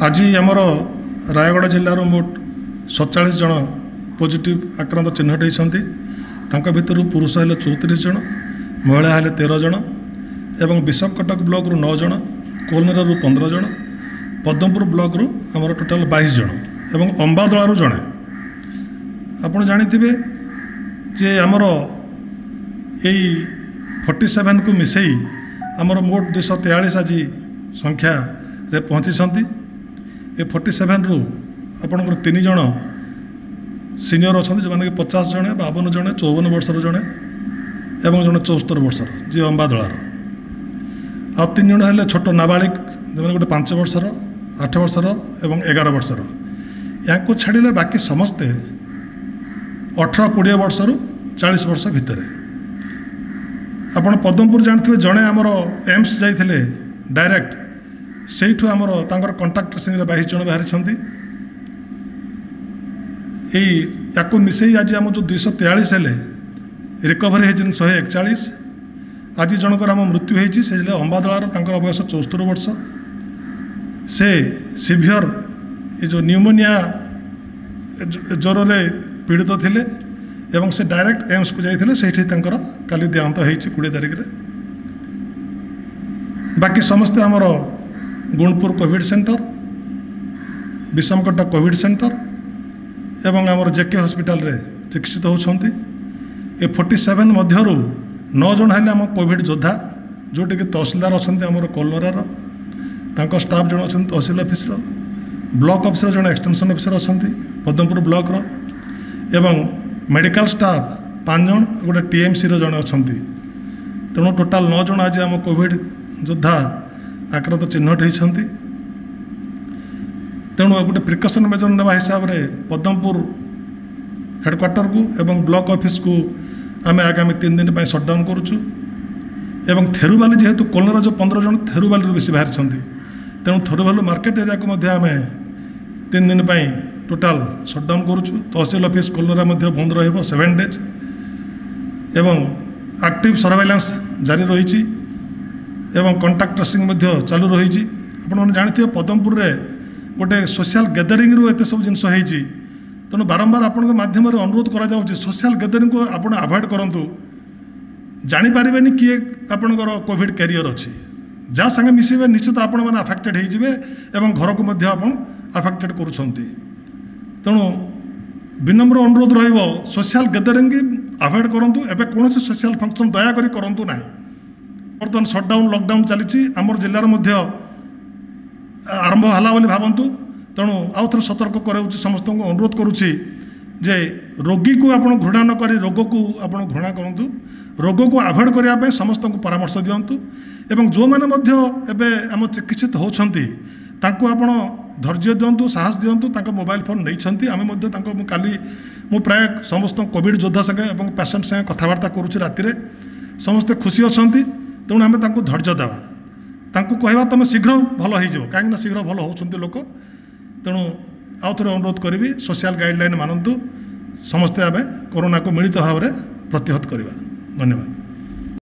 ଆଜି ଆମର ରାୟଗଡ଼ା ଜିଲ୍ଲାରୁ ମୋଟ 47 ଜଣ ପଜିଟିଭ୍ ଆକ୍ରାନ୍ତ ଚିହ୍ନଟ ହୋଇଛନ୍ତି। ତାଙ୍କ ଭିତରୁ ପୁରୁଷ ହେଲେ 34 ଜଣ, ମହିଳା ହେଲେ 13 ଜଣ ଏବଂ ବିଷମକଟକ ବ୍ଲକରୁ 9 ଜଣ, କୋଲନରାରୁ 15 ଜଣ, ପଦ୍ମପୁର ବ୍ଲକରୁ ଆମର ଟୋଟାଲ 22 ଜଣ ଏବଂ ଅମ୍ବାଦଳାରୁ ଜଣେ। ଆପଣ ଜାଣିଥିବେ ଯେ ଆମର ଏଇ 47କୁ ମିଶାଇ ଆମର ମୋଟ 243 ଆଜି ସଂଖ୍ୟାରେ ପହଞ୍ଚିଛନ୍ତି। ଏ 47ରୁ ଆପଣଙ୍କର 3 ଜଣ ସିନିୟର ଅଛନ୍ତି, ଯେଉଁମାନେ କି 50 ଜଣେ, 52 ଜଣେ, 54 ବର୍ଷର ଜଣେ ଏବଂ ଜଣେ 74 ବର୍ଷର, ଯିଏ ଅମ୍ବାଦଳାର। ଆଉ 3 ଜଣ ହେଲେ ଛୋଟ ନାବାଳିକ, ଯେଉଁମାନେ ଗୋଟେ 5 ବର୍ଷର, 8 ବର୍ଷର ଏବଂ 11 ବର୍ଷର। ୟାଙ୍କୁ ଛାଡ଼ିଲେ ବାକି ସମସ୍ତେ 18-20 ବର୍ଷରୁ 40 ବର୍ଷ ଭିତରେ। ଆପଣ ପଦ୍ମପୁର ଜାଣିଥିବେ, ଜଣେ ଆମର ଏମ୍ସ ଯାଇଥିଲେ ଡାଇରେକ୍ଟ, ସେଇଠୁ ଆମର ତାଙ୍କର କଣ୍ଟାକ୍ଟ ଟ୍ରେସିଂରେ 22 ଜଣ ବାହାରିଛନ୍ତି। ଏଇ ୟାକୁ ମିଶାଇ ଆଜି ଆମ ଯେଉଁ 243 ହେଲେ, ରିକଭରି ହେଇଛନ୍ତି 141। ଆଜି ଜଣଙ୍କର ଆମ ମୃତ୍ୟୁ ହେଇଛି, ସେ ହେଲେ ଅମ୍ବାଦଳାର, ତାଙ୍କର ବୟସ 74 ବର୍ଷ। ସେ ସିଭିଅର ଏ ଯେଉଁ ନ୍ୟୁମୋନିଆ ଜ୍ୱରରେ ପୀଡ଼ିତ ଥିଲେ ଏବଂ ସେ ଡାଇରେକ୍ଟ ଏମ୍ସକୁ ଯାଇଥିଲେ, ସେଇଠି ତାଙ୍କର କାଲି ଦେହାନ୍ତ ହେଇଛି 20 ତାରିଖରେ। ବାକି ସମସ୍ତେ ଆମର Gunupur covid centre, Bissamcuttack covid centre ଏବଂ ଆମର ଜେକେ ହସ୍ପିଟାଲରେ ଚିକିତ୍ସିତ ହେଉଛନ୍ତି। ଏ 47 ମଧ୍ୟରୁ 9 ଜଣ ହେଲେ ଆମ କୋଭିଡ଼ ଯୋଦ୍ଧା, ଯେଉଁଠିକି ତହସିଲଦାର ଅଛନ୍ତି ଆମର କୋଲନରାର, ତାଙ୍କ ଷ୍ଟାଫ୍ ଜଣେ ଅଛନ୍ତି ତହସିଲ ଅଫିସର, ବ୍ଲକ ଅଫିସର ଜଣେ ଏକ୍ସଟେନସନ୍ ଅଫିସର ଅଛନ୍ତି ପଦ୍ମପୁର ବ୍ଲକର, ଏବଂ ମେଡ଼ିକାଲ ଷ୍ଟାଫ୍ 5 ଜଣ, ଗୋଟେ ଟିଏମ୍ସିର ଜଣେ ଅଛନ୍ତି। ତେଣୁ ଟୋଟାଲ 9 ଜଣ ଆଜି ଆମ କୋଭିଡ଼ ଯୋଦ୍ଧା ଆକ୍ରାନ୍ତ ଚିହ୍ନଟ ହୋଇଛନ୍ତି। ତେଣୁ ଗୋଟେ ପ୍ରିକସନ୍ ମେଜର ନେବା ହିସାବରେ ପଦ୍ମପୁର ହେଡ଼କ୍ୱାର୍ଟରକୁ ଏବଂ ବ୍ଲକ ଅଫିସକୁ ଆମେ ଆଗାମୀ 3 ଦିନ ପାଇଁ ସଟ୍ଡାଉନ୍ କରୁଛୁ। ଏବଂ ଥେରୁବାଲି ଯେହେତୁ କୋଲନରା ଯେଉଁ 15 ଜଣ ଥେରୁବାଲିରୁ ବେଶୀ ବାହାରିଛନ୍ତି, ତେଣୁ ଥେରୁବାଲି ମାର୍କେଟ ଏରିଆକୁ ମଧ୍ୟ ଆମେ 3 ଦିନ ପାଇଁ ଟୋଟାଲ ସଟ୍ଡାଉନ୍ କରୁଛୁ। ତହସିଲ ଅଫିସ କୋଲନରା ମଧ୍ୟ ବନ୍ଦ ରହିବ 7 ଡେଜ୍ ଏବଂ ଆକ୍ଟିଭ୍ ସର୍ଭେଲାନ୍ସ ଜାରି ରହିଛି ଏବଂ କଣ୍ଟାକ୍ଟ ଟ୍ରେସିଂ ମଧ୍ୟ ଚାଲୁ ରହିଛି। ଆପଣମାନେ ଜାଣିଥିବେ ପଦ୍ମପୁରରେ ଗୋଟେ ସୋସିଆଲ ଗ୍ୟାଦରିଂରୁ ଏତେ ସବୁ ଜିନିଷ ହେଇଛି। ତେଣୁ ବାରମ୍ବାର ଆପଣଙ୍କ ମାଧ୍ୟମରେ ଅନୁରୋଧ କରାଯାଉଛି, ସୋସିଆଲ ଗ୍ୟାଦରିଂକୁ ଆପଣ ଆଭଏଡ଼ କରନ୍ତୁ। ଜାଣିପାରିବେନି କିଏ ଆପଣଙ୍କର କୋଭିଡ଼ କ୍ୟାରିୟର ଅଛି, ଯାହା ସାଙ୍ଗେ ମିଶିବେ ନିଶ୍ଚିତ ଆପଣମାନେ ଆଫେକ୍ଟେଡ଼ ହେଇଯିବେ ଏବଂ ଘରକୁ ମଧ୍ୟ ଆପଣ ଆଫେକ୍ଟେଡ଼ କରୁଛନ୍ତି। ତେଣୁ ବିନମ୍ର ଅନୁରୋଧ ରହିବ, ସୋସିଆଲ ଗ୍ୟାଦରିଂ ଆଭଏଡ଼ କରନ୍ତୁ। ଏବେ କୌଣସି ସୋସିଆଲ ଫଙ୍କସନ୍ ଦୟାକରି କରନ୍ତୁ ନାହିଁ। ବର୍ତ୍ତମାନ ସଟ୍ଡାଉନ୍ ଲକଡାଉନ୍ ଚାଲିଛି, ଆମର ଜିଲ୍ଲାରେ ମଧ୍ୟ ଆରମ୍ଭ ହେଲା ବୋଲି ଭାବନ୍ତୁ। ତେଣୁ ଆଉ ଥରେ ସତର୍କ କରାଉଛି, ସମସ୍ତଙ୍କୁ ଅନୁରୋଧ କରୁଛି ଯେ ରୋଗୀକୁ ଆପଣ ଘୃଣା ନ କରି ରୋଗକୁ ଆପଣ ଘୃଣା କରନ୍ତୁ। ରୋଗକୁ ଆଭଏଡ଼ କରିବା ପାଇଁ ସମସ୍ତଙ୍କୁ ପରାମର୍ଶ ଦିଅନ୍ତୁ ଏବଂ ଯେଉଁମାନେ ମଧ୍ୟ ଏବେ ଆମ ଚିକିତ୍ସିତ ହେଉଛନ୍ତି ତାଙ୍କୁ ଆପଣ ଧୈର୍ଯ୍ୟ ଦିଅନ୍ତୁ, ସାହସ ଦିଅନ୍ତୁ। ତାଙ୍କ ମୋବାଇଲ ଫୋନ୍ ନେଇଛନ୍ତି, ଆମେ ମଧ୍ୟ ତାଙ୍କ ମୁଁ କାଲି ମୁଁ ପ୍ରାୟ ସମସ୍ତ କୋଭିଡ଼ ଯୋଦ୍ଧା ସାଙ୍ଗେ ଏବଂ ପେସେଣ୍ଟ ସାଙ୍ଗେ କଥାବାର୍ତ୍ତା କରୁଛି ରାତିରେ, ସମସ୍ତେ ଖୁସି ଅଛନ୍ତି। ତେଣୁ ଆମେ ତାଙ୍କୁ ଧୈର୍ଯ୍ୟ ଦେବା, ତାଙ୍କୁ କହିବା ତୁମେ ଶୀଘ୍ର ଭଲ ହେଇଯିବ, କାହିଁକିନା ଶୀଘ୍ର ଭଲ ହେଉଛନ୍ତି ଲୋକ। ତେଣୁ ଆଉ ଥରେ ଅନୁରୋଧ କରିବି, ସୋସିଆଲ ଗାଇଡ଼ଲାଇନ୍ ମାନନ୍ତୁ, ସମସ୍ତେ ଆମେ କରୋନାକୁ ମିଳିତ ଭାବରେ ପ୍ରତିହତ କରିବା। ଧନ୍ୟବାଦ।